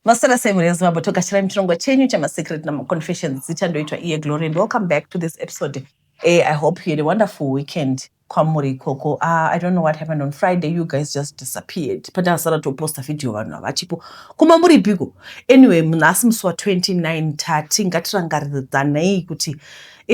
Maswera sei mhuri yeZimbabwe, togashirai muchirongwa chenyu chemaSecret namaConfessions. Zita ndoitwa iye Glory and welcome back to this episode. I hope you had a wonderful weekend kwamuri ikoko. I don't know what happened on Friday, you guys just disappeared. Pandakasara toposta video vanhu havachipo. Kuma muripiko? Anyway, nhasi musi wa 29 tati ngatirangaridzanei kuti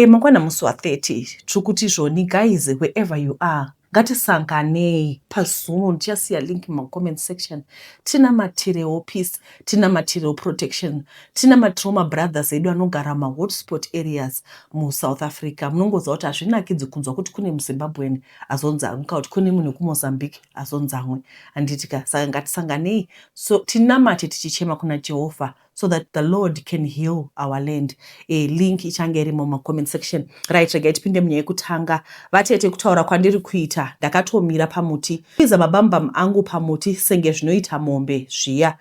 mangwana musi wa 30 tiri kuti zvoni guys, wherever you are, ngatisanganei paZoom. Ndichasiya link mumacomment section. Tinamatirewo peace, tinamatirewo protection, tinamatirewo mabrothers edu anogara mahotspot areas muSouth Africa. Munongoziva kuti hazvinakidzi kunzwa kuti kune muZimbabwean azonzi amwe kana kuti kune munhu wekuMozambique azonzi amwe, handitika? Saka ngatisanganei so tinamate tichichema kuna Jehovha so that the Lord can heal our land. Link ichange irimo mumacomment section. Right, regai tipinde munyaya yekutanga. Vatete, kutaura kwandiri kuita ndakatomira pamuti, iza mabambam angu pamuti senge zvinoita mombe zviya,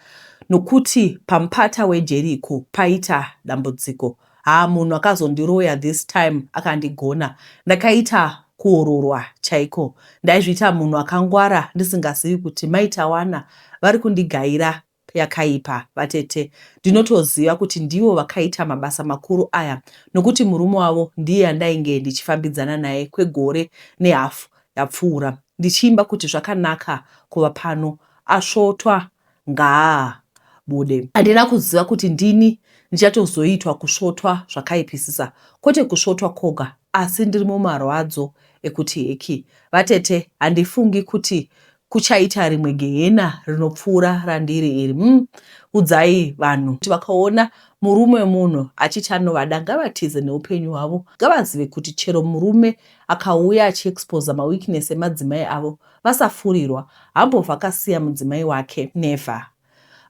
nokuti pamupata weJeriko paita dambudziko. Ha, munhu akazondiroya this time akandigona. Ndakaita kuororwa chaiko. Ndaizviita munhu akangwara ndisingazivi kuti Maitawana vari kundigaira yakaipa. Vatete, ndinotoziva kuti ndivo vakaita mabasa makuru aya, nokuti murume wavo ndiye andainge ndichifambidzana naye kwegore nehafu yapfuura, ndichiimba kuti zvakanaka kuva pano. Asvotwa ngaabude. Handina kuziva kuti ndini ndichatozoitwa kusvotwa zvakaipisisa. Kwete kusvotwa kwoga, asi ndiri mumarwadzo ekuti heki. Vatete, handifungi kuti kuchaita rimwe gehena rinopfuura randiri iri. Udzai vanhu kuti vakaona murume wemunhu achiti anovada, ngavatize neupenyu hwavo. Ngavazive kuti chero murume akauya achiexposa maweakness emadzimai avo, vasafurirwa. Hambobva akasiya mudzimai wake, never.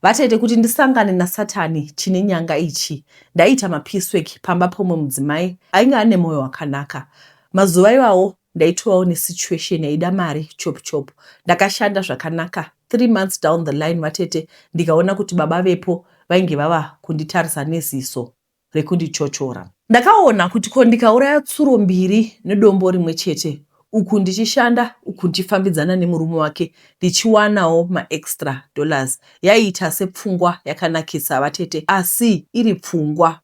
Vatete, kuti ndisangane naSatani chine nyanga ichi, ndaiita mapiecework pamba pomwe mudzimai ainge ane mwoyo wakanaka. Mazuva iwawo ndaitovawo nesituation yaida mari chop chop. Ndakashanda zvakanaka. 3 months down the line, vatete, ndikaona kuti baba vepo vainge vava kunditarisa neziso rekundichochora. Ndakaona kuti ko ndikauraya tsuro mbiri nedombo rimwe chete, uku ndichishanda, uku ndichifambidzana nemurume wake, ndichiwanawo maextra dollars? Yaiita sepfungwa yakanakisa, vatete, asi iri pfungwa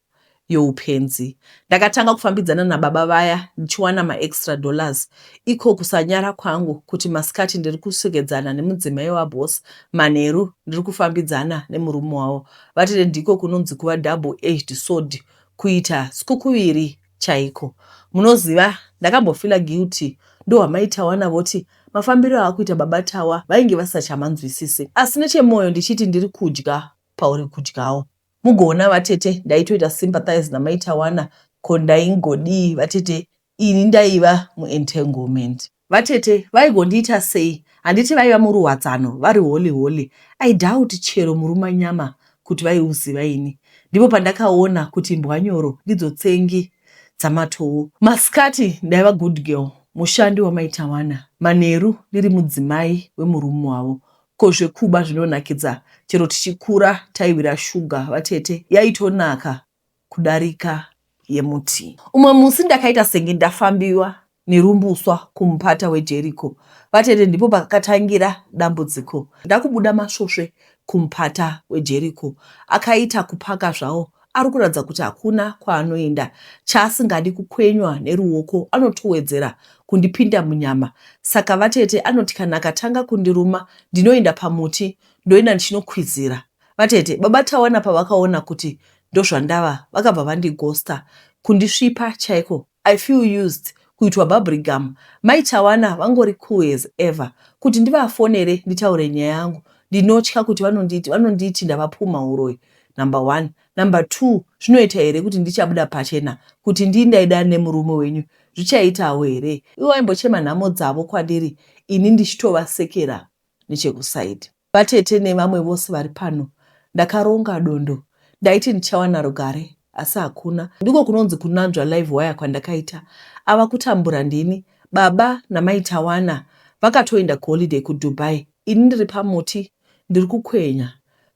youpenzi. Ndakatanga kufambidzana nababa vaya ndichiwana maextra dollars. Iko kusanyara kwangu kuti masikati ndiri kusekedzana nemudzimai waboss, manheru ndiri kufambidzana nemurume wavo. Vatete, ndiko kunonzi kuva double edged sword, kuita sikukuviri chaiko. Munoziva, ndakambofeela guilty. Ndohwamaitawana voti mafambiro aakuita baba Tawa vainge vasachamanzwisisi, asi nechemwoyo ndichiti ndiri kudya pauri kudyawo. Mugoona vatete, ndaitoita sympathize naMaitawana. Ko ndaingodii vatete? Ini ndaiva muentanglement. Vatete, vaigondiita sei? Handiti vaiva muruwadzano vari holy holy? I doubt chero murumanyama kuti vaiuziva ini. Ndipo pandakaona kuti mbwanyoro ndidzo tsengi dzamatowo. Masikati ndaiva good girl, mushandi waMaitawana, manheru ndiri mudzimai wemurume wavo. Ko zvekuba zvinonakidza. Chero tichikura taiwira shuga, vatete, yaitonaka kudarika yemuti. Umwe musi ndakaita senge ndafambiwa nerumbuswa kumupata weJeriko. Vatete, ndipo pakatangira dambudziko. Ndakubuda masvosve kumupata weJeriko. Akaita kupaka zvawo, ari kuratidza kuti hakuna kwaanoenda. Chaasingadi kukwenywa neruoko, anotowedzera kundipinda munyama. Saka vatete, anoti kana akatanga kundiruma, ndinoenda pamuti, ndoenda ndichinokwizira. Vatete, baba Tawana pavakaona kuti ndozvandava, vakabva vandighosta, kundisvipa chaiko. I feel used, kuitwa bubblegum. Mai Tawana vangori cool as ever. Kuti ndivafonere nditaure nyaya yangu, ndinotya kuti vanonditi ndavapuma uroyi, number one. Number two, zvinoita here kuti ndichabuda pachena kuti ndii ndaida nemurume wenyu? Zvichaitawo here? Ivo vaimbochema nhamo dzavo kwandiri, ini ndichitovasekera nechekusaidi. Vatete nevamwe vose vari pano, ndakaronga dondo. Ndaiti ndichawana rugare, asi hakuna. Ndiko kunonzi kunanzva live wire kwandakaita. Ava kutambura ndini. Baba namai Tawana vakatoenda kuholiday kuDubai, ini ndiri pamuti, ndiri kukwenya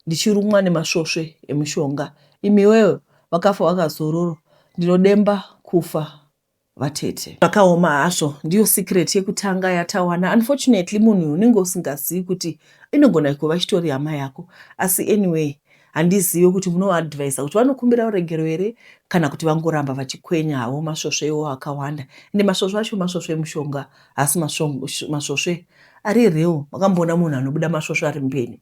ndichirumwa nemasvosve emushonga. Imiwewe, vakafa vakazororo. Ndinodemba kufa, vatete. Zvakaoma hazvo. Ndiyo secret yekutanga yatawana. Unfortunately, munhu unenge usingazivi kuti inogona kuva chitori hama yako, asi anyway. Handizive kuti munoadvisa kuti vanokumbira ruregero here kana kuti vangoramba vachikwenya havo masvosve iwo akawanda. Ende masvosve acho masvosve emushonga, haasi masvosve ari real. Makamboona munhu anobuda masvosve ari mupenyu?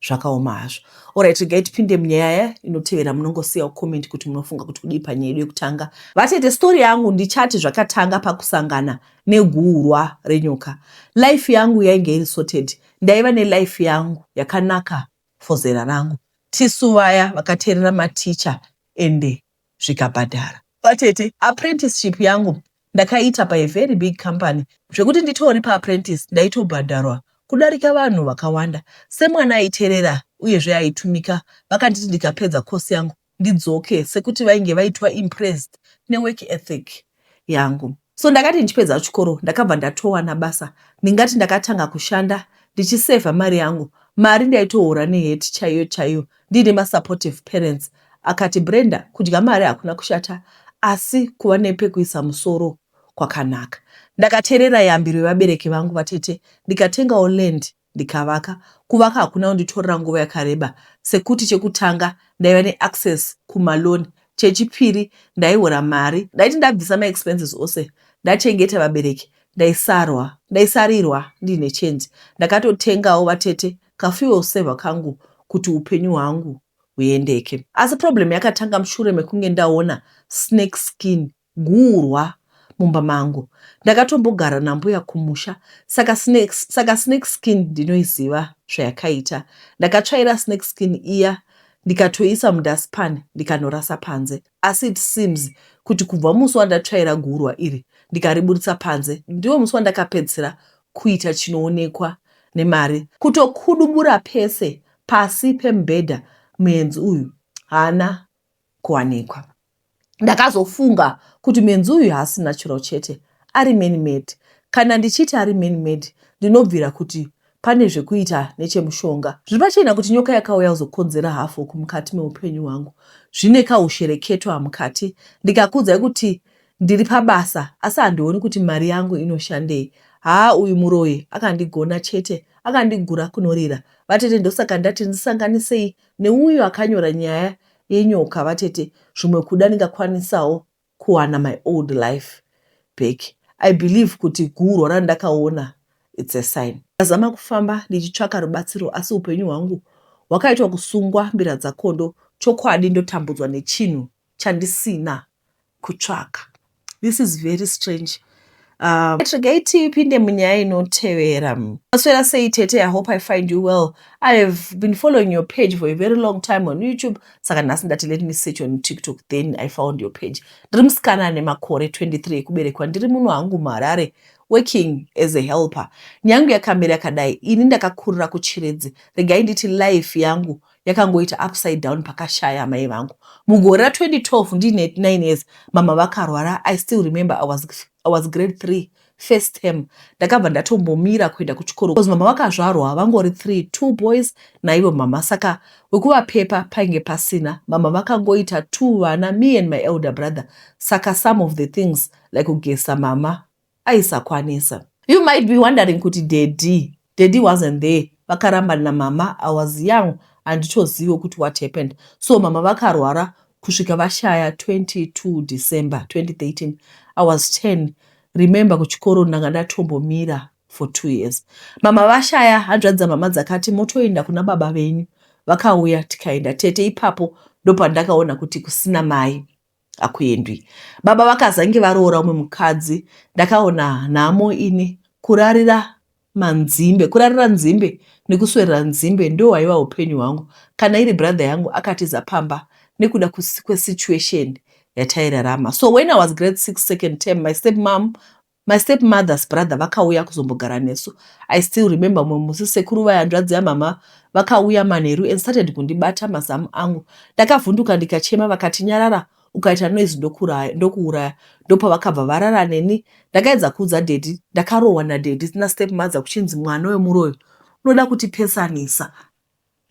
Zvakaoma hazvo. Alright, regai tipinde munyaya inotevera. Munongosiyawo comment kuti munofunga kuti kudii panyaya yedu yekutanga. Vatete, story yangu ndichati zvakatanga pakusangana neguurwa renyoka. Life yangu yainge iri sorted. Ndaiva nelife yangu yakanaka for zera rangu. Tisu vaya vakateerera maticha ende zvikabhadhara. Vatete, apprenticeship yangu ndakaita pa a very big company zvekuti nditori paapprentice ndaitobhadharwa kudarika vanhu vakawanda. Semwana aiteerera uyezve aitumika vakanditi ndikapedza course yangu ndidzoke sekuti vainge vaitwa impressed nework ethic yangu. So ndakati ndichipedza chikoro ndakabva ndatowana basa. Ndingati ndakatanga kushanda ndichisevha mari yangu. Mari ndaitohora neheti chaiyo chaiyo ndiine masupportive parents akati Brenda kudya mari hakuna kushata asi kuva nepekuisa musoro kwakanaka. Ndakateerera yambiro yevabereki vangu vatete ndikatengawo land ndikavaka. Kuvaka hakuna kunditorera nguva yakareba sekuti chekutanga ndaiva neaccess kumaloan, chechipiri ndaihora mari. Ndaiti ndabvisa maexpenses ose ndachengeta vabereki ndaisarwa ndaisarirwa ndiine change. Ndakatotengawo vatete kafuel saver kangu kuti upenyu hwangu huendeke. Asi problem yakatanga mushure mekunge ndaona snake skin guurwa mumba mangu. Ndakatombogara nambuya kumusha saka snake, saka snake skin ndinoiziva zvayakaita. Ndakatsvaira snake skin iya ndikatoisa mudustpan ndikanorasa panze. Asi it seems kuti kubva musi wandatsvaira guurwa iri ndikariburitsa panze ndiwo musi wandakapedzisira kuita chinoonekwa nemari. Kutokudubura pese pasi pemubhedha muenzi uyu haana kuwanikwa. Ndakazofunga kuti muenzi uyu haasi natural chete, ari man made. Kana ndichiti ari man made ndinobvira kuti pane zvekuita nechemushonga. Zviri pachena kuti nyoka yakauya kuzokonzera havoc mukati meupenyu hwangu. Zvine kahushereketwa mukati. Ndikakuudzai kuti ndiri pabasa asi handioni kuti mari yangu inoshandei. Haa uyu muroyi akandigona chete, akandigura kunorira. Vatete ndosaka ndati ndisanganisei neuyo akanyora nyaya yenyoka vatete zvimwe kuda ndingakwanisawo kuwana my old life back. I believe kuti gurwa randakaona it's a sign. Ndazama kufamba ndichitsvaka rubatsiro asi upenyu hwangu hwakaitwa kusungwa mbira dzakondo chokwadi ndotambudzwa nechinhu chandisina kutsvaka. This is very strange. Regai tipinde munyaya inotevera. Maswera sei tete, I hope I find you well. I have been following your page for a very long time on YouTube. Saka nhasi ndati let me search on TikTok, then I found your page. Ndiri musikana ane makore 23 ekuberekwa, ndiri muno hangu muHarare working as a helper. Nyangu yakamira yakadai, ini ndakakurira kuChiredzi. Regai nditi life yangu yakangoita upside down pakashaya amai vangu. Mugore ra2012 ndiine 9 years mama vakarwara. I still remember I was grade 3 first term. Ndakabva ndatombomira kuenda kuchikoro because mama vakazvarwa vangori 3, 2 boys naivo mama, saka wekuvapepa painge pasina. Mama vakangoita 2 vana, me and my elder brother, saka some of the things like kugesa mama aisakwanisa. You might be wondering kuti daddy wasn't there. Vakaramba namama. I was young, handitozive kuti what happened. So mama vakarwara kusvika vashaya 22 December 2013. I was 10. Remember kuchikoro ndanga ndatombomira for 2 years. Mama vashaya, hanzvadzi dzamama dzakati motoenda kuna baba venyu. Vakauya tikaenda tete. Ipapo ndopandakaona kuti kusina mai hakuendwi. Baba vakazange varoora umwe mukadzi. Ndakaona nhamo ini, kurarira manzimbe, kurarira nzimbe nekuswerera nzimbe ndo hwaiva upenyu hwangu. Kana iri brother yangu akatiza pamba nekuda kwesituation yatairarama. So when I was grade 6 second term, my step mom, my step mother's brother vakauya kuzombogara nesu. I still remember mumwe musi sekuru vahanzvadzi yamama vakauya manheru and started kundibata mazamu angu. Ndakavhunduka ndikachema, vakati nyarara, ukaita noise ndokuuraya. Ndopavakabva varara neni. Ndakaedza kuudza daddy, ndakarohwa nadaddy nastep mother kuchinzi mwana wemuroyo unoda kutipesanisa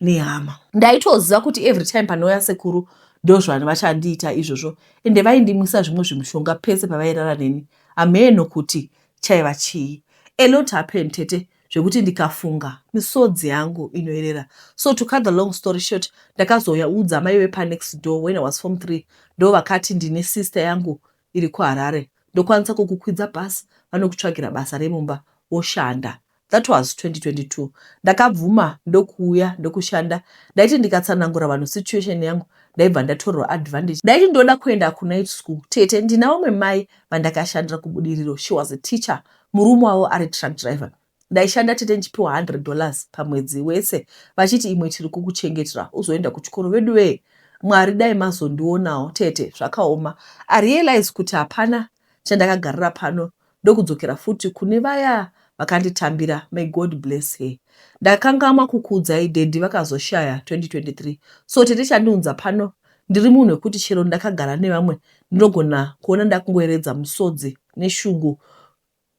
nehama. Ndaitoziva kuti every time panouya sekuru ndozvani vachandiita izvozvo, ende vaindimwisa zvimwe zvimushonga pese pavairara neni, hameno kuti chaiva chii. A lot happened tete. Zvekuti ndikafunga, misodzi yangu inoerera. So to cut the long story short, ndakazoudza mai vepanext door when I was form 3. Ndo vakati ndine sister yangu iri kuHarare, ndokwanisa kukukwidza bhasi, vanokutsvagira basa remumba woshanda. That was 2022. Ndakabvuma ndokuuya ndokushanda. Ndaiti ndikatsanangura vanhu situation yangu, ndaibva ndatorerwa advantage. Ndaiti ndoda kuenda kunight school. Tete, ndina vamwe mai vandakashandira kuBudiriro. She was a teacher, murume wavo ari truck driver. Ndaishanda, tete, ndichipiwa $100 pamwedzi wese, vachiti imwe tiri kukuchengetera uzoenda kuchikoro. Vedu vee, Mwari dai mazondionawo. Tete, zvakaoma. I realize kuti hapana chandakagarira pano, ndokudzokera futi kune vaya vakanditambira. May God bless her. Ndakangamwa kukuudzai, daddy vakazoshaya 2023. So tete, chandiunza pano, ndiri munhu wekuti chero ndakagara nevamwe ndinogona kuona ndakungoeredza musodzi neshungu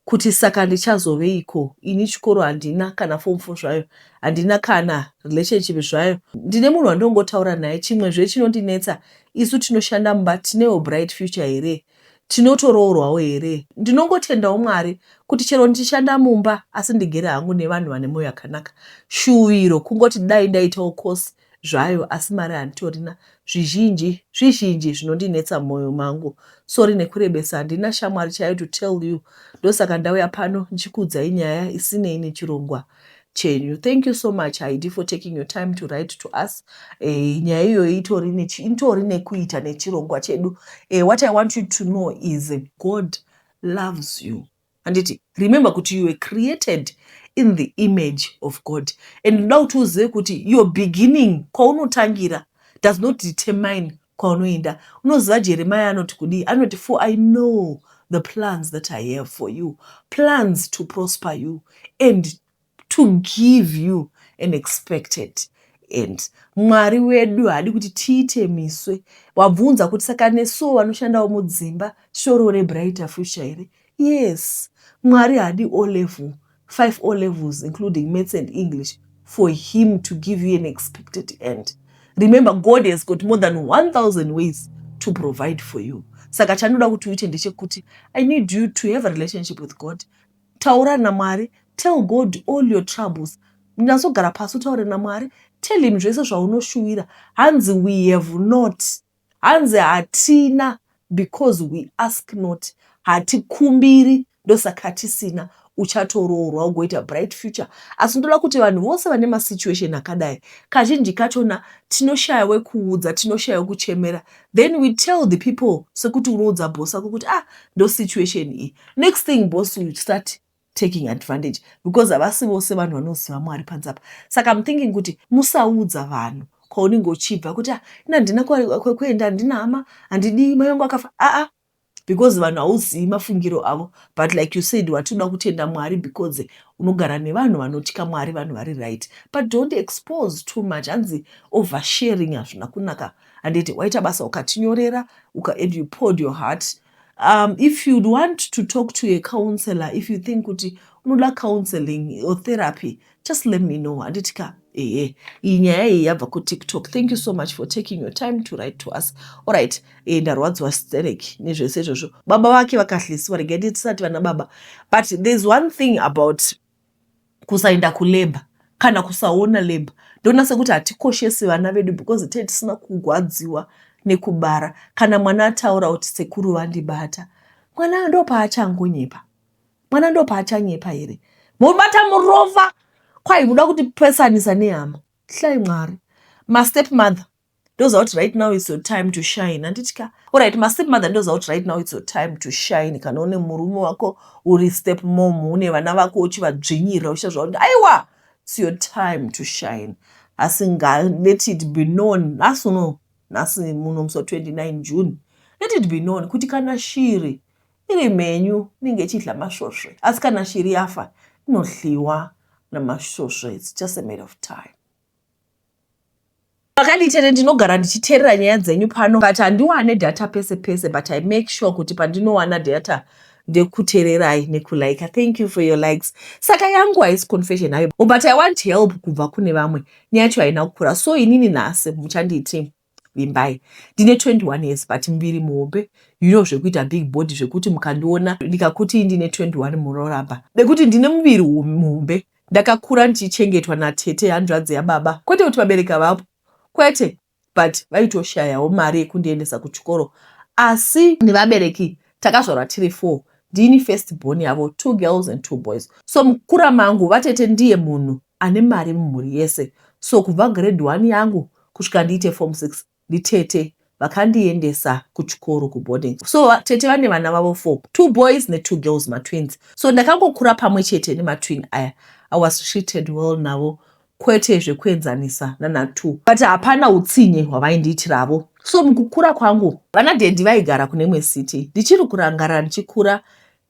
kuti saka ndichazoveiko ini? Chikoro handina, kana form 4 zvayo handina, kana relationship zvayo ndine munhu wandongotaura naye. Chimwezve chinondinetsa, isu tinoshanda mumba tinewo bright future here? Tinotoroorwawo here? Ndinongotendawo Mwari kuti chero ndichishanda mumba, asi ndigere hangu nevanhu vane mwoyo yakanaka. Shuviro kungoti dai ndaitawo course zvayo, asi mari handitorina. Zvizhinji zvizhinji zvinondinetsa mumwoyo mangu. Sorry nekurebesa. Handina shamwari chaiyo to tell you, ndosaka ndauya pano ndichikuudzai nyaya isinei nechirongwa chenyu. Thank you so much, Heidi, for taking your time to write to us. Nyaya iyoyo itori nekuita nechirongwa chedu. What I want you to know is God loves you, handiti? Remember kuti you were created in the image of God, and ndoda kuti uzive kuti your beginning, kwaunotangira, does not determine kwaunoenda. Unoziva Jeremiah anoti kudii? Anoti, "For I know the plans that I have for you, plans to prosper you and to give you an expected end." Mwari wedu haadi kuti tiite miswe. Wabvunza kuti saka nesuwo vanoshandawo mudzimba titoriwo nebrighter future here? Yes, Mwari haadi O level, five O levels including maths and English, for him to give you an expected end. Remember, God has got more than 1000 ways to provide for you. Saka chanoda kuti uite ndechekuti I need you to have a relationship with God. Taura naMwari. Tell God all your troubles. Nyatsogara pasi utaure naMwari. Tell him zvese zvaunoshuwira. Hanzi we have not, hanzi hatina, because we ask not. Hatikumbiri, ndosaka tisina. Uchatoroorwa ugoita bright future. Asi ndoda kuti vanhu vose vane masituation akadai, kazhinji kachona tinoshaya wekuudza, tinoshaya wekuchemera. Then we tell the people, sekuti unoudza boss ako kuti, "Ah, ndo situation iyi." Next thing, boss will start taking advantage, because havasi vose vanhu vanoziva Mwari panze apa. Saka I'm thinking kuti musaudza vanhu kwaunenge uchibva kuti, "Ah, ina handina kwekuenda, handina hama, handidii, mai vangu akafa." Aa, because vanhu hauzivi mafungiro avo. But like you said, watinoda kutenda Mwari because unogara nevanhu vanotya Mwari, vanhu vari right. But don't expose too much. Hanzi oversharing hazvina kunaka, handiti? Waita basa ukatinyorera and you poured your heart. If you'd want to talk to a counselor, if you think kuti unoda counseling or therapy, just let me know, handiti ka? Ehe, iyi nyaya iyi yabva kuTikTok. Thank you so much for taking your time to write to us. Alright, ndarwadziwa sterek nezvese izvozvo. Baba vake vakahlisiwa. Regai tisati vana baba, but there's one thing about kusaenda kulabour kana kusaona labour. Ndoona sekuti hatikoshesi vana vedu because tee tisina kugwadziwa nekubara. Kana mwana ataura kuti, "Sekuru vandibata," mwana ndo paachangonyepa. Mwana ndo paachanyepa here? Mubata murova kwai muda kutipesanisa nehama. Hlai Mwari. Mastep mother, ndoziva kuti right now it's your time to shine, handiti ka? Alright, mastep mother, ndoziva kuti right now it's your time to shine. Kana une murume wako, uri step mom, une vana vako, uchivadzvinyirira, uchiita zvakuti, aiwa, it's your time to shine. Asi let it be known nhasi uno, nhasi muno musi wa29 June, let it be known kuti kana shiri iri mhenyu inenge ichidya masvosve, asi kana shiri yafa inodyiwa namasvosve. It's just a matter of time. Makadii? Ndinogara ndichiteerera nyaya dzenyu pano, but handiwane data pese pese, but I make sure kuti pandinowana data ndekuteererai nekulaika. Thank you for your likes. Saka yangu haisi confession hayo, but I want help kubva kune vamwe. Nyaya yacho haina kukura. So inini nhasi muchanditi Vimbai, ndine 21 years, but muviri muhombe, zvekuita big body, zvekuti mukandiona ndikakuti ndine 21 munoramba, nekuti ndine muviri muhombe. Ndakakura ndichichengetwa natete, hanzvadzi yababa. Kwete kuti vabereki havapo, kwete, but vaitoshayawo mari yekundiendesa kuchikoro. Asi nevabereki takazvarwa tiri four, ndini first born yavo, two girls and two boys. So mukura mangu vatete ndiye munhu ane mari mumhuri yese. So kubva grade 1 yangu kusvika ndiite form 6, nditete vakandiendesa kuchikoro, kuboarding. So tete vane vana vavo four, two boys netwo girls, matwins. So ndakangokura pamwe chete nematwin aya. I was treated well navo, kwete zvekuenzanisa nana two, but hapana utsinye hwavaindiitiravo. So mukukura kwangu, vana daddy vaigara kune imwe city. Ndichiri kurangarira ndichikura,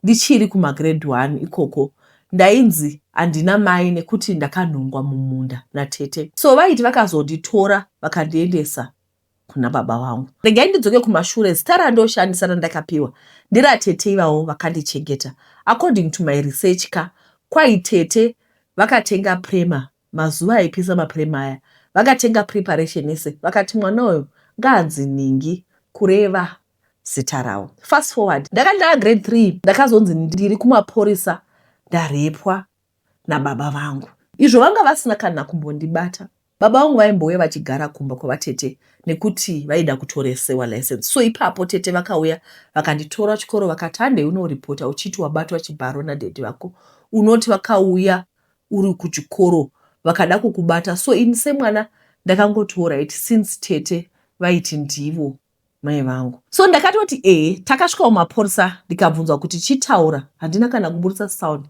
ndichiri kumagrade 1 ikoko, ndainzi handina mai nekuti ndakanhongwa mumunda natete. So vaiti vakazonditora vakandiendesa kuna baba vangu. Regai ndidzoke kumashure. Zita randoshandisa randakapiwa nderatete ivavo vakandichengeta. According to my research ka, kwai tete vakatenga prema mazuva aipisa maprema aya. Vakatenga preparation yese, vakati mwana uyu ngaanzi Ningi, kureva zita ravo. Fast forward, ndakati ndava grade 3, ndakazonzi ndiri kumapurisa, ndarepwa nababa vangu, izvo vanga vasina kana kumbondibata. Baba vangu vaimbouya vachigara kumba kwavatete nekuti vaida kutoresewa license. So ipapo tete vakauya vakanditora chikoro, vakati, "Handei unoripota uchiti wabatwa chibharo nadaddy vako. Unoti vakauya uri kuchikoro vakada kukubata." So ini semwana ndakangoti alright, since tete vaiti ndivo mai vangu. So ndakatoti ehe. Takasvika mumapurisa, ndikabvunzwa kuti chitaura. Handina kana kuburitsa sound.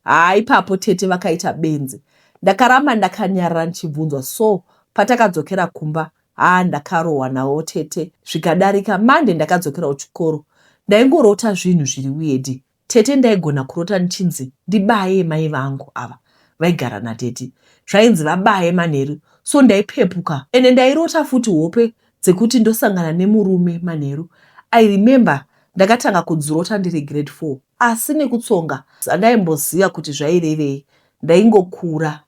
Haa, ipapo tete vakaita benzi. Ndakaramba ndakanyarara ndichibvunzwa. So patakadzokera kumba, haa, ndakarohwa navo tete zvikadarika. Mande ndakadzokera kuchikoro, ndaingorota zvinhu zviri weird, tete. Ndaigona kurota ndichinzi ndibaye mai vangu ava vaigara natete. Zvainzi vabaye manheru, so ndaipepuka. Ende ndairota futi hope dzekuti ndosangana nemurume manheru. I remember ndakatanga kudzirota ndiri grade 4, asi nekutsonga handaimboziva kuti zvairevei. Ndaingokura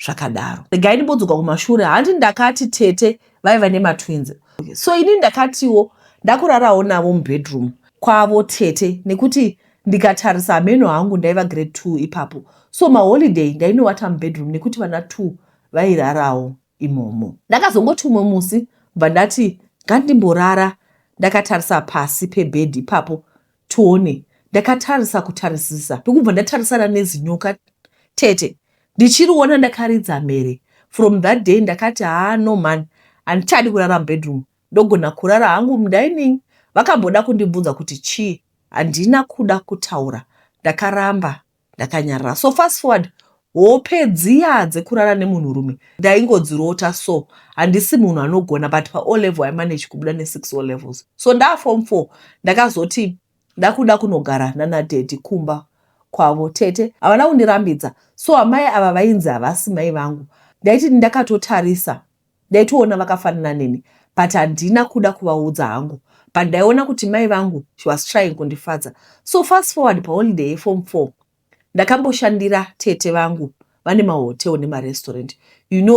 zvakadaro. Regai ndimbodzoka kumashure. Handi ndakati tete vaiva nematwins? So ini ndakatiwo ndakurarawo navo mubedroom kwavo tete, nekuti ndikatarisa hameno hangu, ndaiva grade 2 ipapo. So maholiday ndainovata mubedroom nekuti vana 2 vairarawo imomo. Ndakazongoti umwe musi bva ndati ngandimborara ndakatarisa pasi pebhedhi ipapo tione. Ndakatarisa kutarisisa, ndokubva ndatarisana nezinyoka, tete. Ndichiriona ndakaridza mhere. From that day ndakati, "Haa, no man, handichadi kurara mubedroom, ndogona kurara hangu mudining." Vakamboda kundibvunza kuti chii, handina kuda kutaura, ndakaramba ndakanyarara. So fast forward, hope dziya dzekurara nemunhurume ndaingodzirota. So handisi munhu anogona, but paO level I manage kubuda ne6 O levels. So ndaform 4, ndakazoti ndakuda kunogara nanadaddy kumba kwavo. Tete havana kundirambidza. So amai ava vainzi havasi mai vangu, ndaiti ndakatotarisa ndaitoona vakafanana neni, but handina kuda kuvaudza hangu, but ndaiona kuti mai vangu, she was trying kundifadza. So fast forward, paholiday yeform 4, ndakamboshandira tete vangu vane mahotel nemarestaurant.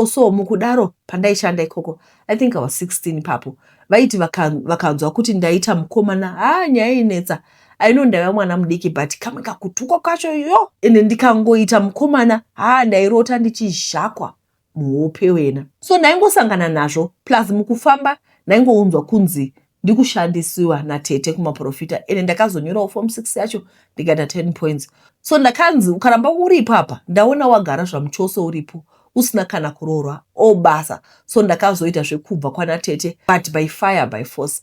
So mukudaro, pandaishanda ikoko, I think I was 16 ipapo, vaiti vakanzwa kuti ndaita mukomana, ha, nyaya inetsa. Aino ndaiva mwana mudiki, but kamwe kakutukwa kacho yo. Ende ndikangoita mukomana, ha, ndairota ndichizhakwa muhope wena. So ndaingosangana nazvo, plus mukufamba ndaingounzwa kunzi ndikushandisiwa natete kumaprofita. Ende ndakazonyorawo form 6 yacho, ndikaita 10 points. So ndakanzi, "Ukaramba uripo apa, ndaona wagara zvamuchose uripo usina kana kuroorwa o basa." So ndakazoita zvekubva kwana tete, but by fire by force.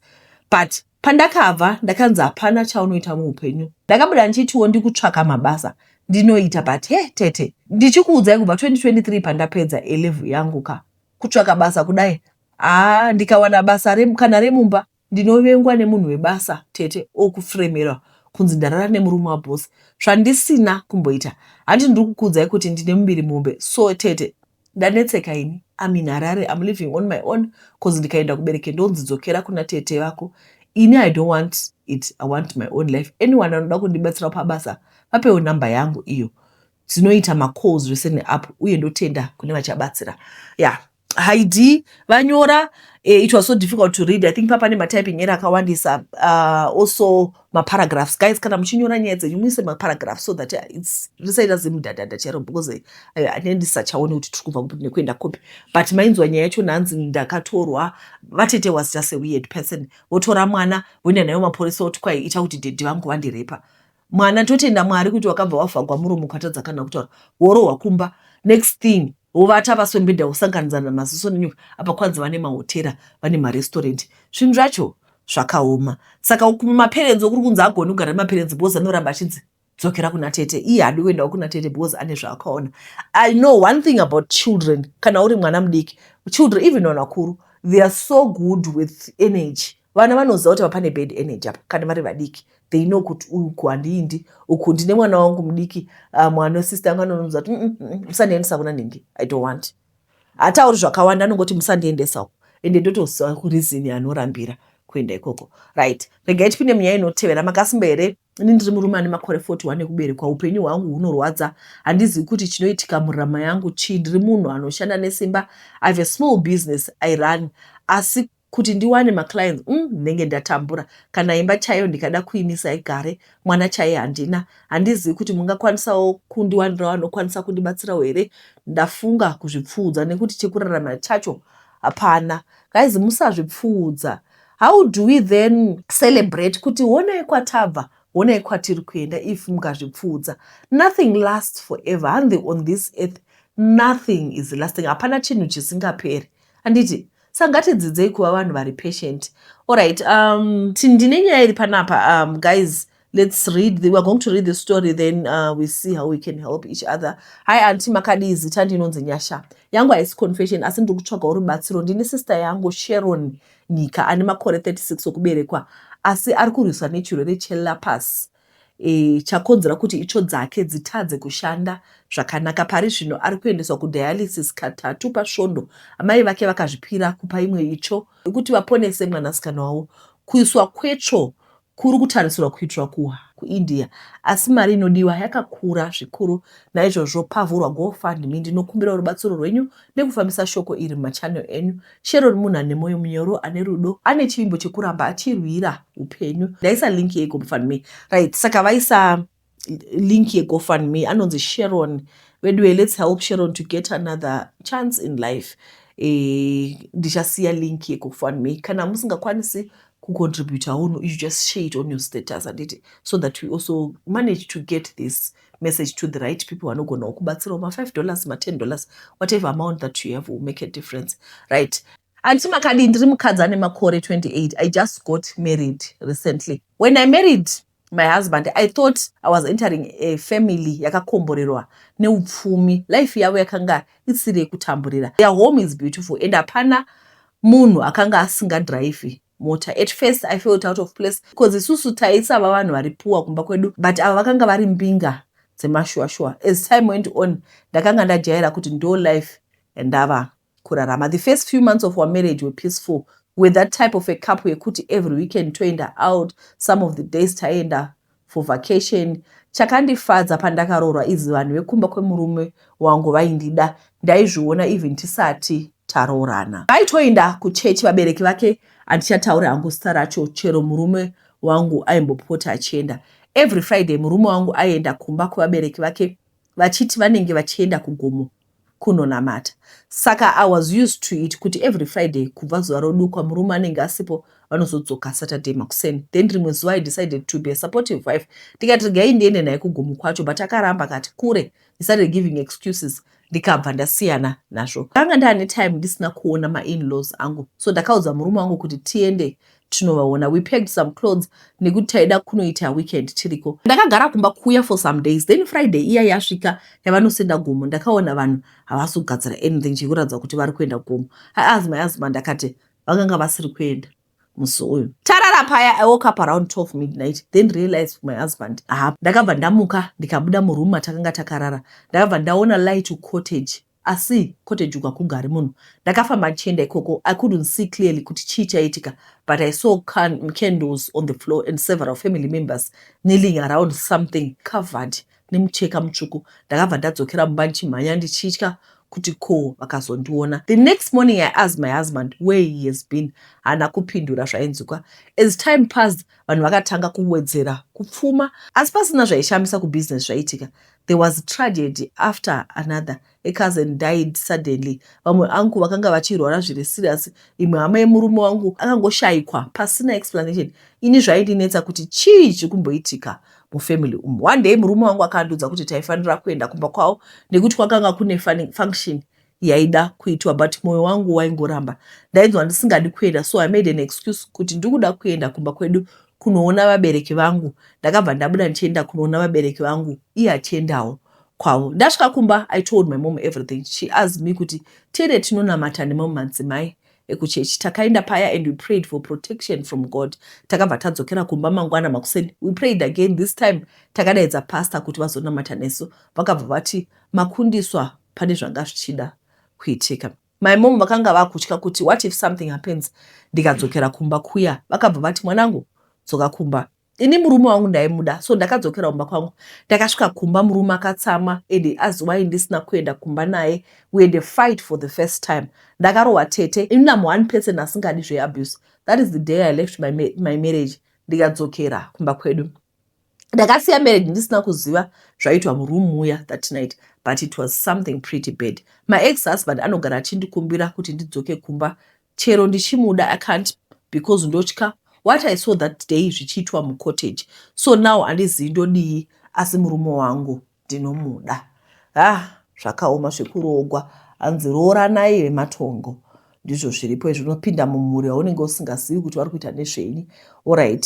But pandakabva, ndakanzi hapana chaunoita muupenyu. Ndakabuda ndichitiwo ndikutsvaka mabasa ndinoita, but he, tete, ndichikuudzai, kubva 2023 pandapedza A level yangu ka, kutsvaka basa kudai, haa, ndikawana basa kana remumba, ndinovengwa nemunhu webasa, tete, okufremerwa kunzi ndarara nemurume wabhosi, zvandisina kumboita. Handi ndiri kukuudzai kuti ndine muviri muhombe. So tete, ndanetseka ini. I'm in Harare, I'm living on my own, 'cause ndikaenda kubereke ndonzi dzokera kuna tete vako. Ini I don't want it, I want my own life. Anyone anoda kundibatsira pabasa, vapewo namba yangu iyo, dzinoita macalls zvese neapp, uye ndotenda kune vachabatsira. Ya yeah. Haidi vanyora. It was so difficult to read. I think papa nematyping error akawandisa, also maparagraphs. Guys, kana muchinyora nyaya dzenyu, muise maparagraphs so that it's risaita zimudhadhadha chero, because ane ndisachaoni kuti tiri kubva kupi nekuenda kupi. But mainzwa nyaya yacho. Nhanzi ndakatorwa. Vatete was just a weird person. Votora mwana, voenda nayo mapurisa, oti kwai ita kuti daddy vangu vandirepa mwana. Totenda Mwari kuti wakabva wavhagwa muromo, ukatadza kana kutaura, worohwa kumba. Next thing, wovata pasi pemubhedha, wosanganidzana maziso nenyoka. Apa kwanzi vane mahotera, vane marestaurant. Zvinhu zvacho zvakaoma. Saka maparents okuri kunzi agoni kugara nemaparents because anoramba achinzi dzokera kuna tete. Iye haadi kuendawo kuna tete because ane zvaakaona. I know one thing about children: kana uri mwana mudiki, children, even vanhu vakuru, they are so good with energy. Vana vanoziva kuti pane bad energy apa. Kana vari vadiki, they know kuti uku handiindi, uku ndine mwana wangu mudiki. Mwana wesister yangu anononza kuti, musandiendesa kuna nhingi, I don't want." Hatauri zvakawanda, anongoti musandiendesa uku, ende ndotoziva reason yanorambira kuenda ikoko. Right, regai tipinde munyaya inotevera. Makasimba here? Ini ndiri murume ane makore 41 ekuberekwa. Upenyu hwangu hunorwadza, handizivi kuti chinoitika murarama yangu chii. Ndiri munhu anoshanda nesimba. I have a small business I run, asi kuti ndiwane maclients, ndinenge ndatambura. Kana imba chaiyo ndikada kuimisa igare, mwana chaiye handina. Handizivi kuti mungakwanisawo kundiwanirawo anokwanisa kundibatsirawo here. Ndafunga kuzvipfuudza nekuti chekurarama chacho hapana. Guys, musazvipfuudza. How do we then celebrate kuti honai kwatabva, honai kwatiri kuenda, if mukazvipfuudza? Nothing lasts forever handi. On this earth nothing is lasting. Hapana chinhu chisingaperi, handiti? Saka ngatidzidzei kuva vanhu vari patient. Alright, ndine nyaya iri panapa. Guys, let's read the, we're going to read the story, then we see how we can help each other. Hi auntie, makadii? Zita ndinonzi Nyasha. Yangu haisi confession, asi ndiri kutsvagawo rubatsiro. Ndine sister yangu, Sharon Nyika, ane makore 36 okuberekwa, asi ari kurwiswa nechirwere chelupus chakonzera kuti itsvo dzake dzitadze kushanda zvakanaka. Pari zvino ari kuendeswa kudialysis katatu pasvondo. Amai vake vakazvipira kupa imwe itsvo kuti vaponese mwanasikana wavo. Kuiswa kwetsvo kuri kutarisirwa kuitirwa kuIndia, asi mari inodiwa yakakura zvikuru. Naizvozvo pavhurwa GoFundMe. Ndinokumbira rubatsiro rwenyu nekufambisa shoko iri mumachannel enyu. Sharon munhu ane mwoyo munyoro, ane rudo, ane chivimbo chekuramba achirwira upenyu. Ndaisa link yeGoFundMe. Right, saka vaisa link yeGoFundMe. Anonzi Sharon. Veduwe, let's help Sharon to get another chance in life. Ndichasiya link yeGoFundMe. Kana musingakwanisi kucontributawo, you just share it on your status, handiti, so that we also manage to get this message to the right people vanogonawo kubatsirawo. Ma5 dollars, ma10 dollars, whatever amount that you have will make a difference. Right. Auntie, makadii? Ndiri mukadzi ane makore 28. I just got married recently. When I married my husband, I thought I was entering a family yakakomborerwa neupfumi. Life yavo yakanga isiri yekutamburira. Their home is beautiful and hapana munhu akanga asingadhiraivhi mota. At first I felt out of place because isusu taisava vanhu vari poor kumba kwedu, but ava vakanga vari mbinga dzemashuwa-shuwa. As time went on, ndakanga ndajaira kuti ndo life yandava kurarama. The first few months of our marriage were peaceful. We're that type of a couple yekuti every weekend toenda out, some of the days taienda for vacation. Chakandifadza pandakaroorwa izi vanhu vekumba kwemurume wangu vaindida. Ndaizviona even tisati taroorana. Vaitoenda kuchechi vabereki vake, handichatauri hangu zita racho. Chero murume wangu aimbopota achienda. Every Friday murume wangu aienda kumba kwevabereki vake vachiti vanenge vachienda kugomo kunonamata. Saka I was used to it kuti every Friday kubva zuva rodukwa murume anenge asipo, vanozodzoka Saturday makuseni. Then rimwe zuva I decided to be a supportive wife, ndikati regai ndiende naye kugomo kwacho, but akaramba akati kure. He started giving excuses, ndikabva ndasiyana nazvo. Ndanga ndaane time ndisina kuona mainlaws angu, so ndakaudza murume wangu kuti tiende tinovaona. We packed some clothes nekuti taida kunoita weekend tiriko. Ndakagara kumba kuya for some days. Then Friday iya yasvika yavanosenda gomo, ndakaona vanhu havasi kugadzira anything chekuratidza kuti vari kuenda gomo. I asked my husband, akati vakanga vasiri kuenda musi uyu. Tarara paya, I woke up around 12 midnight, then realized my husband ha. Ndakabva ndamuka, ndikabuda muroom matakanga takarara. Ndakabva ndaona light cottage, asi cottage uku hakugari munhu. Ndakafamba ndichienda ikoko. I couldn't see clearly kuti chii chaitika, but I saw candles on the floor and several family members kneeling around something covered nemucheka mutsvuku. Ndakabva ndadzokera mumba ndichimhanya, ndichitya Kuti ko vakazondiona. The next morning I asked my husband where he has been. Haana kupindura zvainzwikwa. As time passed, vanhu vakatanga kuwedzera kupfuma, asi pasina zvaishamisa kubusiness zvaiitika. There was tragedy after another. A cousin died suddenly. Vamwe uncle vakanga vachirwara zviri serious. Imwe hama yemurume wangu akangoshayikwa pasina explanation. Ini zvaindinetsa kuti chii chiri kumboitika mufamily umu. One day murume wangu akandiudza kuti taifanira kuenda kumba kwavo nekuti kwakanga kune function yaida kuitwa, but mwoyo wangu waingoramba. Ndainzwa ndisingadi kuenda, so I made an excuse kuti ndikuda kuenda kumba kwedu kunoona vabereki vangu. Ndakabva ndabuda ndichienda kunoona vabereki vangu, iye achiendawo kwavo. Ndasvika kumba, I told my mom everything. She asked me kuti tiende tinonamata nemamwe madzimai ekuchechi. Takaenda paya and we prayed for protection from God. Takabva tadzokera kumba mangwana makuseni. We prayed again. This time takadaidza pastor kuti vazonamata nesu. Vakabva vati makundiswa, pane zvanga zvichida kuitika. My mom vakanga vakutya kuti what if something happens ndikadzokera kumba kuya. Vakabva vati, "Mwanangu, dzoka kumba." Ini murume wangu ndaimuda, so ndakadzokera kumba kwangu. Ndakasvika kumba murume akatsamwa and asked why ndisina kuenda kumba naye. We had a fight for the first time. Ndakarohwa, tete. Ini am one person asingadi zveabuse. That is the day I left my marriage, ndikadzokera kumba kwedu. Ndakasiya marriage ndisina kuziva zvaitwa muroom muya that night, but it was something pretty bad. My ex husband anogara achindikumbira kuti ndidzoke kumba. Chero ndichimuda, I can't because ndotya what I saw that day zvichiitwa mucottage. So now handizivi ndodii, asi murume wangu ndinomuda. Ah, zvakaoma zvekurogwa. Hanzi rooranai vematongo. Ndizvo zviripo izvi, unopinda mumhuri yaunenge usingazivi kuti vari kuita nezvenyi. Alright,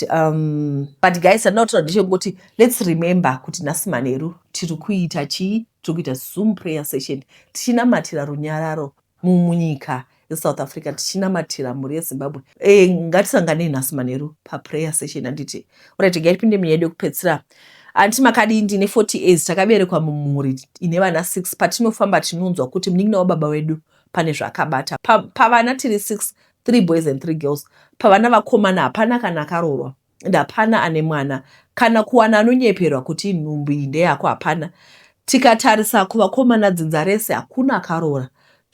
but guys, handina kutaura ndechekungoti let's remember kuti nhasi manheru tiri kuita chii? Tiri kuita Zoom prayer session, tichinamatira runyararo munyika yeSouth Africa, tichinamatira mhuri yeZimbabwe. Ngatisanganei nhasi manheru paprayer session, handiti? Alright, ngaitipinde munyaya yedu yekupedzisira. Handiti makadii? Ndine 40 years. Takaberekwa mumhuri ine vana 6. Patinofamba tinonzwa kuti munin'ina wababa wedu pane zvaakabata. Pavana tiri 6, 3 boys and 3 girls. Pavana vakomana hapana kana akaroorwa and hapana ane mwana. Kana kuwana anonyeperwa kuti nhumbu iyi ndeyako, hapana. Tikatarisa kuvakomana, dzinza rese hakuna akaroora,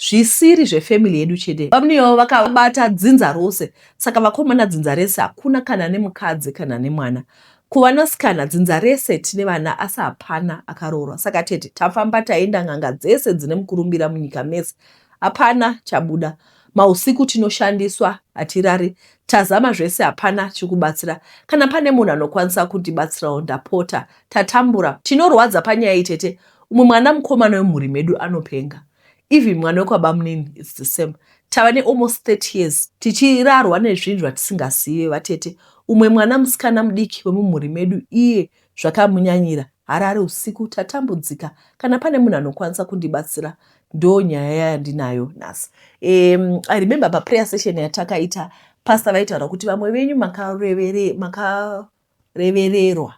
zvisiri zvefamily yedu chete. Vamunivo vakabata dzinza rose, saka vakomana dzinza rese hakuna kana nemukadzi kana nemwana. Kuvanasikana, dzinza rese tine vana, asi hapana akaroorwa. Saka tete, tafamba taenda n'anga dzese dzine mukurumbira munyika mese, hapana chabuda. Mausiku tinoshandiswa, hatirari. Tazama zvese, hapana chikubatsira. Kana pane munhu anokwanisa kundibatsirawo, ndapota. Tatambura. Chinorwadza panyaya itete, umwe mwana mukomana wemhuri medu anopenga. Even mwana wekwabamunini, it's the same. Tava nealmost 30 years tichirarwa nezvinhu zvatisingazive, vatete. Umwe mwana musikana mudiki wemumhuri medu, iye zvakamunyanyira, harare usiku. Tatambudzika. Kana pane munhu anokwanisa kundibatsira, ndo nyaya yandinayo nhasi. I remember paprayer session yatakaita, pastor vaitaura kuti vamwe venyu makarevererwa,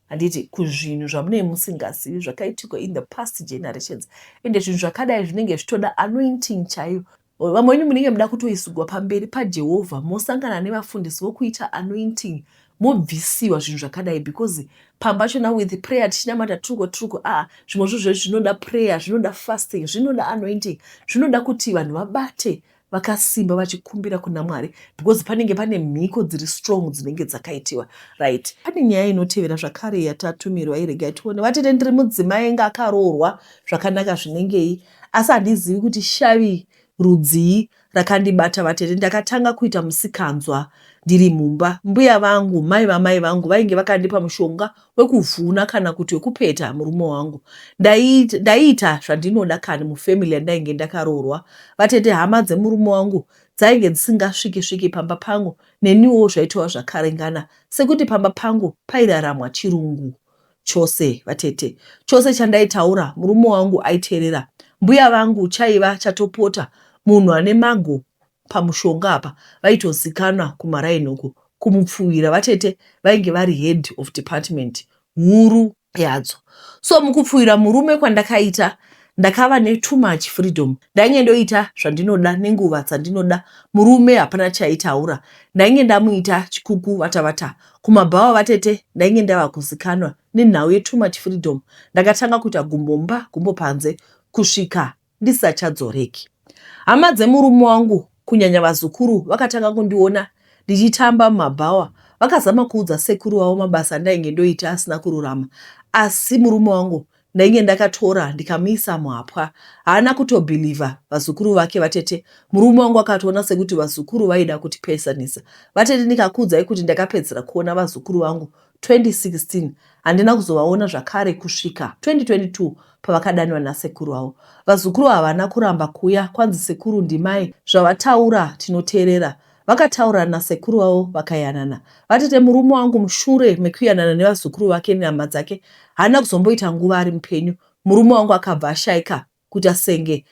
handiti, kuzvinhu zvamunenge musingazivi zvakaitikwa in the past generations. Ende zvinhu zvakadai zvinenge zvitoda anointing chaiyo. Vamwe venyu munenge muda kutoisugwa pamberi paJehovha, mosangana nevafundisi vokuita anointing, mobvisiwa zvinhu zvakadai, because pamba chona with prayer tichinamata turuko turuko, aa, zvimwe zvo zvinoda prayer, zvinoda fasting, zvinoda anointing, zvinoda kuti vanhu vabate vakasimba vachikumbira kuna Mwari, because panenge pane mhiko dziri strong dzinenge dzakaitiwa. Right, pane nyaya inotevera zvakare yatatumirwa. Iregai tione. Vatete, ndiri mudzimai nga akaroorwa zvakanaka zvinengei, asi handizivi kuti shavi rudzii rakandibata. Vatete, ndakatanga kuita musikanzwa ndiri mumba. Mbuya vangu, mai vamai vangu, vainge vakandipa mushonga wekuvhuna kana kuti wekupeta murume wangu. Ndaiita zvandinoda kani mufamily yandainge ndakaroorwa. Vatete, hama dzemurume wangu dzainge dzisingasviki sviki pamba pangu. Neniwo zvaitova zvakaringana, sekuti pamba pangu pairaramwa chirungu chose. Vatete, chose chandaitaura murume wangu aiteerera. Mbuya vangu chaiva chatopota munhu ane mago pamushonga apa. Vaitozikanwa kumaraini uku kumupfuwira. Vatete, vainge vari head of department huru yadzo. So mukupfuwira murume kwandakaita, ndakava netoo much freedom. Ndainge ndoita zvandinoda nenguva dzandinoda. Murume hapana chaitaura. Ndainge ndamuita chikuku vatavata kumabhawa. Vatete, ndainge ndava kuzikanwa nenhau yetoo much freedom. Ndakatanga kuita gumbo mumba, gumbo panze, kusvika ndisachadzoreki. Hama dzemurume wangu kunyanya vazukuru vakatanga kundiona ndichitamba mumabhawa vakazama kuudza sekuru vavo mabasa andainge ndoita asina kururama asi murume wangu ndainge ndakatora ndikamuisa muhapwa haana kutobhilivha vazukuru vake vatete murume wangu akatoona sekuti vazukuru vaida kutipesanisa vatete ndikakuudzai kuti ndakapedzera kuona vazukuru vangu 2016 handina kuzovaona zvakare kusvika 2022 pavakadanwa nasekuru avo vazukuru havana kuramba kuya kwanzi sekuru ndimai zvavataura tinoteerera vakataura nasekuru vavo vakayanana vatete murume wangu mushure mekuyanana nevazukuru vake nehama dzake haana kuzomboita nguva ari mupenyu murume wangu akabva ashaika kuita senge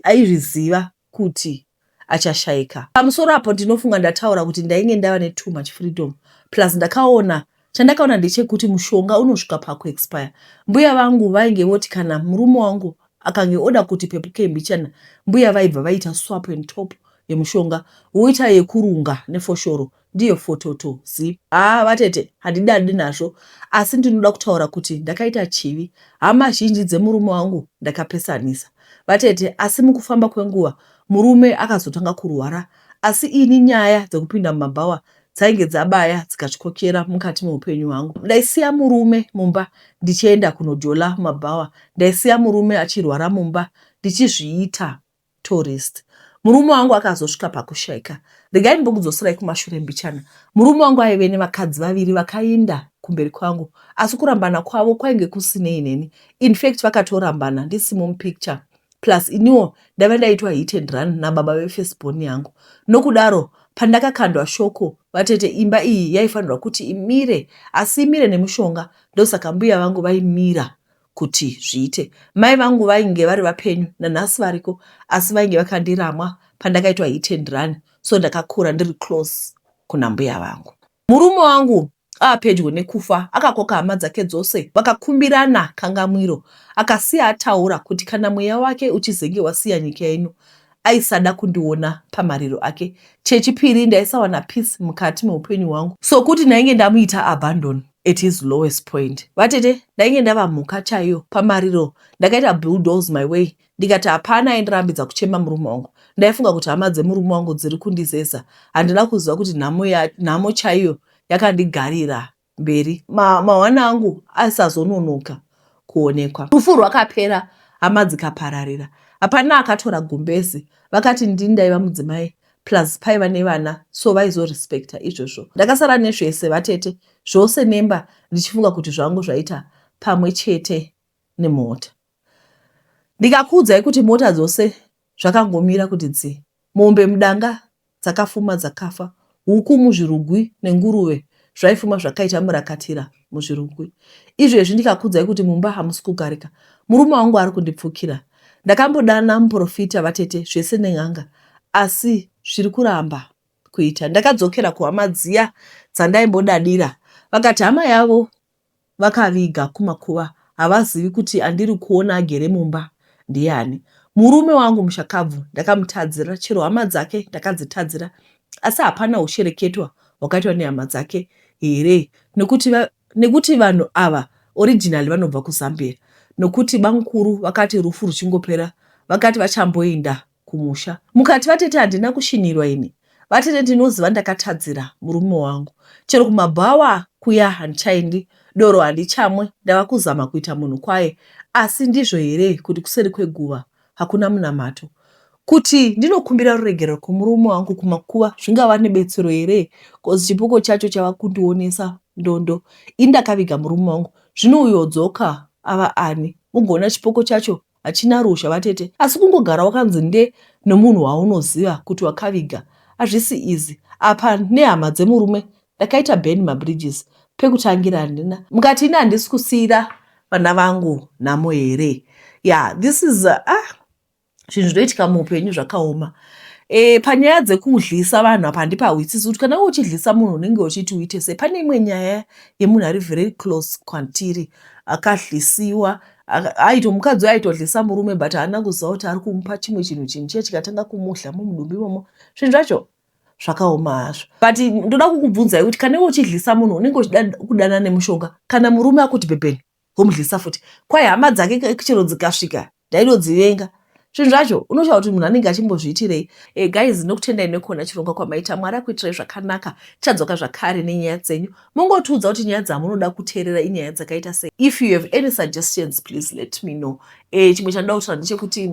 aizviziva kuti achashaika. Pamusoro apo ndinofunga ndataura kuti ndainge ndava ne too much freedom plus ndakaona chandakaona ndechekuti mushonga unosvika pakuexpire. Mbuya vangu vainge voti kana murume wangu akange oda kuti pepuke mbichana mbuya vaibva vaita swap and top yemushonga voita yekurunga nefoshoro ndiyo fototo zi. Haa vatete handidadi nazvo asi ndinoda kutaura kuti ndakaita chivi. Hama zhinji dzemurume wangu ndakapesanisa vatete asi mukufamba kwenguva murume akazotanga kurwara asi ini nyaya dzekupinda mumabhawa dzainge dzabaya dzikatyokera mukati meupenyu hwangu. Ndaisiya murume mumba ndichienda kunojola mumabhawa. Ndaisiya murume achirwara mumba ndichizviita tourist. Murume wangu akazosvika pakushaika. Regai ndimbokudzoserai kumashure mbichana. Murume wangu aive nevakadzi vaviri vakainda kumberi kwangu asi kurambana kwavo kwainge kusinei neni. In fact vakatorambana ndisimo mupicture. Plus iniwo ndaiva ndaitwa hit and run nababa vefirst born yangu. Nokudaro pandakakandwa shoko vatete imba iyi yaifanirwa kuti imire asi imire nemushonga ndosaka mbuya vangu vaimira kuti zviite. Mai vangu vainge vari vapenyu nanhasi variko asi vainge vakandiramwa pandakaitwa hit and run so ndakakura ndiri close kuna mbuya vangu. Murume wangu ava pedyo nekufa akakoka hama dzake dzose vakakumbirana kangamwiro akasiya ataura kuti kana mweya wake uchizenge wasiya nyika ino aisada kundiona pamariro ake. Chechipiri ndaisawana peace mukati meupenyu hwangu sokuti ndainge ndamuita abandon at his lowest point. Vatete ndainge ndava mhuka chaiyo pamariro ndakaita bulldoze my way ndikati hapana aindirambidza kuchema murume wangu. Ndaifunga kuti hama dzemurume wangu dziri kundizeza handina kuziva kuti nhamo, ya, nhamo chaiyo yakandigarira mberi. Mahwana angu aisazononoka kuonekwa. Rufu rwakapera hama dzikapararira. Hapana akatora gumbezi. Vakati ndini ndaiva mudzimai plus paiva nevana so vaizorespecta izvozvo. Ndakasara nezvese vatete zvose nemba ndichifunga kuti zvangu zvaita pamwe chete nemota. Ndikakuudzai kuti mota dzose zvakangomira kuti dzi. Mombe mudanga dzakafuma dzakafa, huku muzvirugwi nenguruve zvaifuma zvakaita murakatira muzvirugwi. Izvezvi ndikakuudzai kuti mumba hamusi kugarika, murume wangu ari kundipfukira. Ndakambodana muporofita vatete zvese nen'anga asi zviri kuramba kuita. Ndakadzokera kuhama dziya dzandaimbodadira vakati hama yavo vakaviga kumakuva havazivi kuti andiri kuona agere mumba ndiani. Murume wangu mushakabvu ndakamutadzira chero hama dzake ndakadzitadzira asi hapana hushereketwa hwakaitwa nehama dzake here nekuti, nekuti vanhu ava originally vanobva kuZambia nokuti bamukuru vakati rufu ruchingopera vakati vachamboinda kumusha. Mukati vatete handina kushinhirwa ini. Vatete ndinoziva ndakatadzira murume wangu. Chero kumabhawa kuya handichaendi, doro handichamwe ndava kuzama kuita munhu kwaye asi ndizvo here kuti kuseri kweguva hakuna munamato? Kuti ndinokumbira ruregerero kumurume wangu kumakuva zvingava nebetsero here coz chipoko chacho chava kundionesa ndondo. Ini ndakaviga murume wangu zvino uyo odzoka ava ani? Mugoona chipoko chacho hachina ruzha vatete asi kungogara wakanzi nde nomunhu waunoziva kuti wakaviga hazvisi easy apa nehama dzemurume ndakaita burn mabridges pekutangira handina mukati ini handisi kusiira vana vangu nhamo here yeah this is ah zvinhu zvinoitika muupenyu zvakaoma e, panyaya dzekudlisa vanhu apa handipahwisisi kuti kana uchidlisa munhu unenge uchiti uite sei pane imwe nyaya yemunhu ari very close kwantiri akadlisiwa aito mukadzi uyo aitodlisa murume but haana kuziva kuti ari kumupa chimwe chinhu chinhu chiye chikatanga kumudla mumudumbu imomo zvinhu zvacho zvakaoma hazvo but ndoda kukubvunzai kuti kana iwe uchidlisa munhu unenge uchida kudana nemushonga kana murume akuti bhebheni womudlisa futi kwai hama dzake chero dzikasvika ndainodzivenga. Zvinhu zvacho unoshaya kuti munhu anenge achimbozviitirei. E, guys, nokutendai nekuona chirongwa kwamaita. Mwari akuitirai zvakanaka. Tichadzoka zvakare nenyaya dzenyu. Mongotiudza kuti nyaya dzamunoda kuteerera inyaya dzakaita sei. If you have any suggestions, please let me know. E, chimwe chandoda kutaura ndechekuti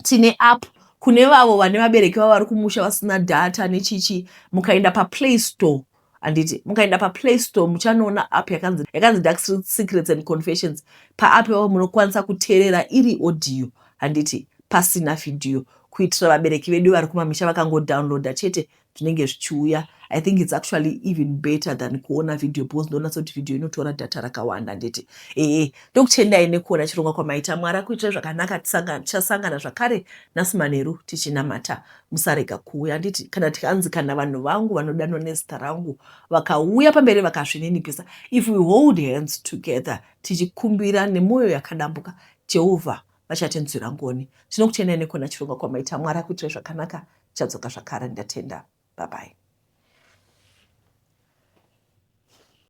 tine app kune vavo vane vabereki vavo vari kumusha vasina data nechichi. Mukaenda paPlay Store, handiti, mukaenda paPlay Store muchanoona app yakanzi Dark Secrets and Confessions. Paapp yavo munokwanisa kuteerera iri audio, handiti, pasina vhidhiyo, kuitira vabereki vedu vari kumamisha. Vakangodownloada chete, zvinenge zvichiuya. I think it's actually even better than kuona vhidhiyo, because ndonatsa kuti vhidhiyo inotora data rakawanda, handiti? Ee, ndokutendai nekuona chirongwa kwamaita. Mwari akuitirai zvakanaka. Tichasangana zvakare nhasi manheru tichinamata. Musarega kuuya, handiti? Kana tikanzi, "Kana vanhu vangu vanodanwa nezita rangu vakauya pamberi vakazvininipisa," if we hold hands together tichikumbira nemwoyo yakadambuka, Jehovha vachatinzwira ngoni. Tinokutendai nekuona chirongwa kwamaita. Mwari akuitirai zvakanaka. Tichadzoka zvakare. Ndatenda, bye bye.